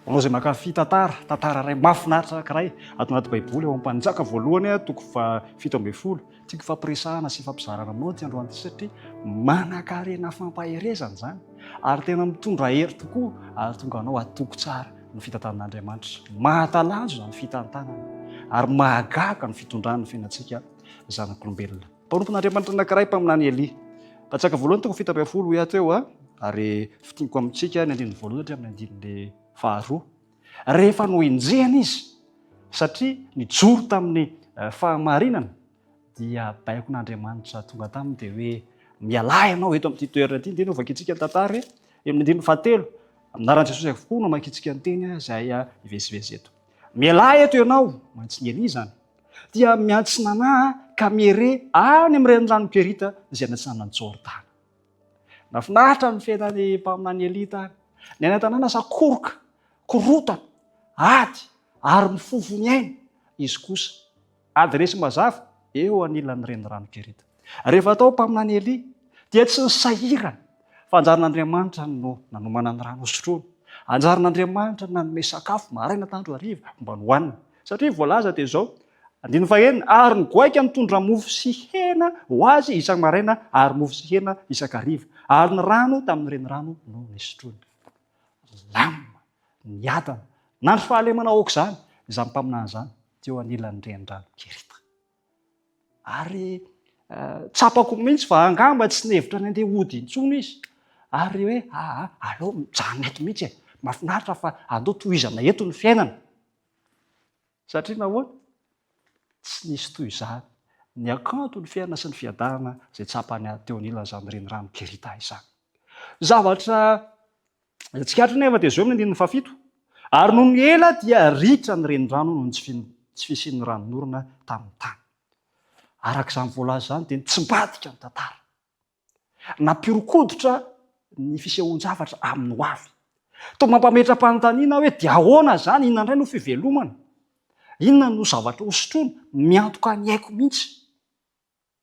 Ho anao izay mankafy tantara, tantara iray mahafinaritra anankiray ato anaty Baiboly ao amin'ny Mpanjaka voalohany toko faha-17. Tiako hifampiresahana sy hifampizarana aminao ity androany ity satria manankarena fampaherezana izany ary tena mitondra hery tokoa ary tonga anao hatoky tsara ny fitantanan'Andriamanitra. Mahatalanjona ny fitantanana ary mahagaga ny fitondrany ny fiainantsika zanak'olombelona. Mpanompon'Andriamanitra anankiray mpaminany Elia. Mpanjaka voalohany toko 17 hoy aho teo ary fintiniko amintsika ny andininy voalohany hatramin'ny andininy faharoa. Rehefa nohenjehina izy satria nijoro tamin'ny fahamarinana dia baikon'Andriamanitra tonga taminy dia hoe mialà ianao eto amin'ity toerana ity. Ndeha novakintsika ny tantara eo amin'ny andininy fahatelo. Amin'ny anaran'i Jesosy avokoa no amakintsika ny teny izay hivezivezy eto. Mialà eto ianao, mantsy ny Elia izany. Dia miantsinana ka miere any amin'ny renirano Kerita izay any atsinanan'i Jordana. Nahafinaritra ny fiainan'ny mpaminany Elia tany. Ny any an-tanàna sakoroka, korotana, ady ary mifofo ny aina. Izy kosa, adiresy mazava eo anilan'ny renirano Kerita. Rehefa tao mpaminany Elia, dia tsy nisahirana fa anjaran'Andriamanitra no nanomana ny rano hosotroina. Anjaran'Andriamanitra no nanome sakafo maraina tandro hariva mba nohanina. Satria voalaza dia izao, Andininy fahenina, Ary ny goaika nitondra mofo sy hena ho azy isan-maraina ary mofo sy hena isan-kariva, ary ny rano tamin'ny renirano no nisotroiny. Lamina, niadana, nandry fahalemana aok'izany izany mpaminany izany teo anilan'ny renirano Kerita. Ary tsapako mihitsy fa angamba tsy nihevitra ny handeha hody intsony izy. Ary hoe aa, aleo mijanona eto mihitsy e, mahafinaritra fa andao tohizana eto ny fiainana. Satria nahoana? Tsy nisy toy izany ny hakanton'ny fiainana sy ny fiadanana izay tsapany teo anilan'izany renirano Kerita izany. Zavatra tsikaritra anefa dia izao amin'ny andininy fahafito, Ary nony ela dia ritra ny renirano noho ny tsy fisian'ny ranonorana tamin'ny tany. Araka izany voalaza izany dia nitsimbadika ny tantara. Nampihoron-koditra ny fisehoan-javatra amin'ny ho avy. Toa mampametra-panontaniana hoe dia ahoana izany, inona indray no fivelomana? Inona no zavatra hosotroina? Miantoka ny aiko mihitsy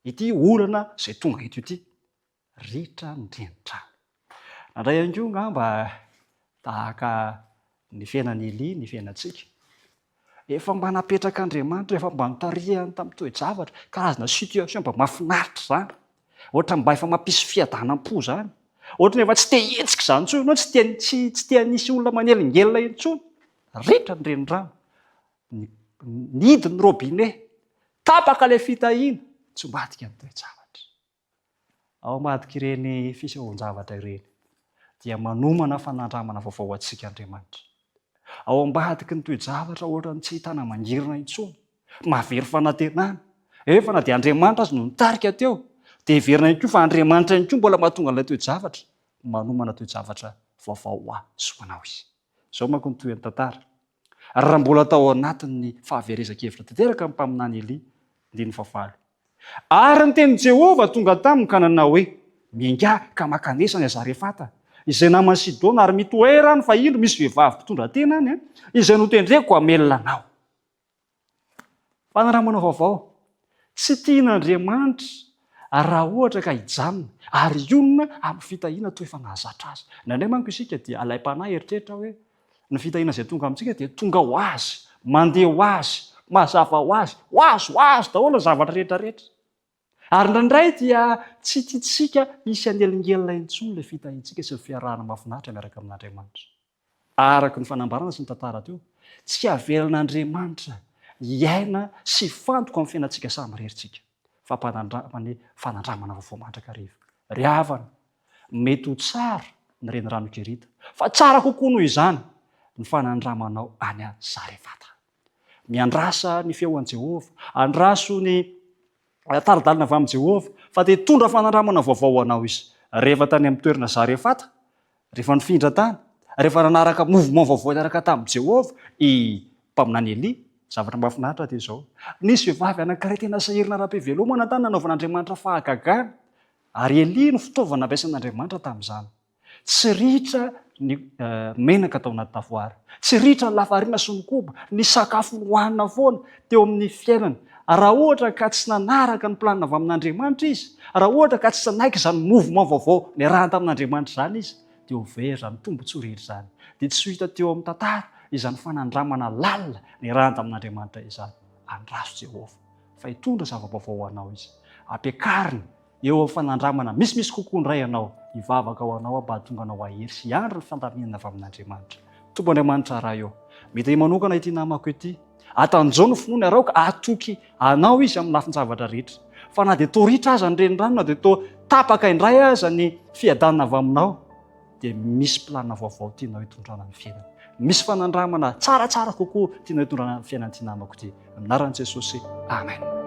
ity olana izay tonga eto ity. Ritra ny renitrano. Nandray ihany koa angamba tahaka ny fiainan'i Elia ny fiainantsika. Efa mba napetrak'Andriamanitra, efa mba notarihany tamin'ny toe-javatra, karazana situation mba mahafinaritra izany. Ohatra mba efa mampisy fiadanam-po izany. Ohatra ny efa tsy te hihetsika izany intsony ianao, tsy te tsy tsy te hanisy olona manelingelina intsony. Ritra ny renirano, nihidy ny robinet, tapaka ilay fitahiana, tsy ambadika ny toe-javatra. Ao ambadik'ireny fisehoan-javatra ireny dia manomana fanandramana vaovao ho antsika Andriamanitra. Ao ambadiky ny toe-javatra ohatran'ny tsy ahitana mangirana intsony, mahavery fanantenana, efa na dia Andriamanitra aza no nitarika teo, dia heverina ihany koa fa Andriamanitra ihany koa mbola mahatonga an'ilay toe-javatra, manomana toe-javatra vaovao ho ahy sy ho anao Izy. Izao manko ny tohin'ny tantara. Raha mbola tao anatin'ny fahaverezan-kevitra tanteraka ny mpaminany Elia, andininy fahavalo. Ary ny tenin'i Jehovah tonga taminy ka nanao hoe, Miaingà ka mankanesa any Zarefata, izay naman'i Sidona, ary mitoera any, fa indro misy vehivavy mpitondra tena any, izay notendreko hamelona anao. Fanandramana vaovao. Tsy tian'Andriamanitra raha ohatra ka hijanona ary hionona amin'ny fitahiana toa efa nahazatra azy. Indraindray manko isika dia alaim-panahy hieritreritra hoe ny fitahiana izay tonga amintsika dia tonga ho azy, mandeha ho azy, mazava ho azy, ho azy ho azy daholo ny zavatra rehetra rehetra. Ary indraindray dia tsy tiantsika hisy hanelingelina intsony ilay fitahiantsika sy ny fiarahana mahafinaritra miaraka amin'Andriamanitra. Araka ny fanambarana sy ny tantara teo, tsy avelan'Andriamanitra hiaina sy hifantoka amin'ny fiainantsika samirery isika, fa ampanandramany fanandramana vaovao mandrakariva. Ry havana, mety ho tsara ny renirano Kerita, fa tsara kokoa noho izany ny fanandramanao any Zarefata. Miandrasa ny feon'i Jehovah, andraso ny tari-dalana avy amin'i Jehovah, fa dia hitondra fanandramana vaovao ho anao izy. Rehefa tany amin'ny toerana Zarefata, rehefa nifindra tany, rehefa nanaraka mouvement vaovao niaraka tamin'i Jehovah i mpaminany Elia, zavatra mahafinaritra dia izao, nisy vehivavy anankiray tena sahirana ara-pivelomana tany nanaovan'Andriamanitra fahagagana, ary Elia no fitaovana nampiasain'Andriamanitra tamin'izany. Tsy ritra ny menaka tao anaty tavoara. Tsy ritra ny lafarina sy ny koba. Ny sakafo nohanina foana teo amin'ny fiainana. Raha ohatra ka tsy nanaraka ny planina avy amin'Andriamanitra izy, raha ohatra ka tsy nanaiky izany mouvement vaovao niarahany tamin'Andriamanitra izany izy, Dia ho very izany tombontsoa rehetra izany. Dia tsy ho hita teo amin'ny tantara izany fanandramana lalina niarahana tamin'Andriamanitra izany. Andraso Jehovah, fa hitondra zava-baovao ho anao Izy. Ampiakariny eo amin'ny fanandramana misimisy kokoa indray ianao. Hivavaka ho anao aho mba hahatonga anao hahery sy hiandry ny fandaminana avy amin'Andriamanitra. Tompo Andriamanitra Ray ô, mitahy manokana ity namako ity. Atanjao ny finoany ary aoka hatoky Anao izy amin'ny lafin-javatra rehetra. Fa na dia toa ritra aza ny renirano, na dia toa tapaka indray aza ny fiadanana avy Aminao, dia misy planina vaovao tianao hitondrana ny fiainana. Misy fanandramana tsaratsara kokoa tianao hitondrana ny fiainan'ity namako ity. Amin'ny anaran'i Jesosy, amen.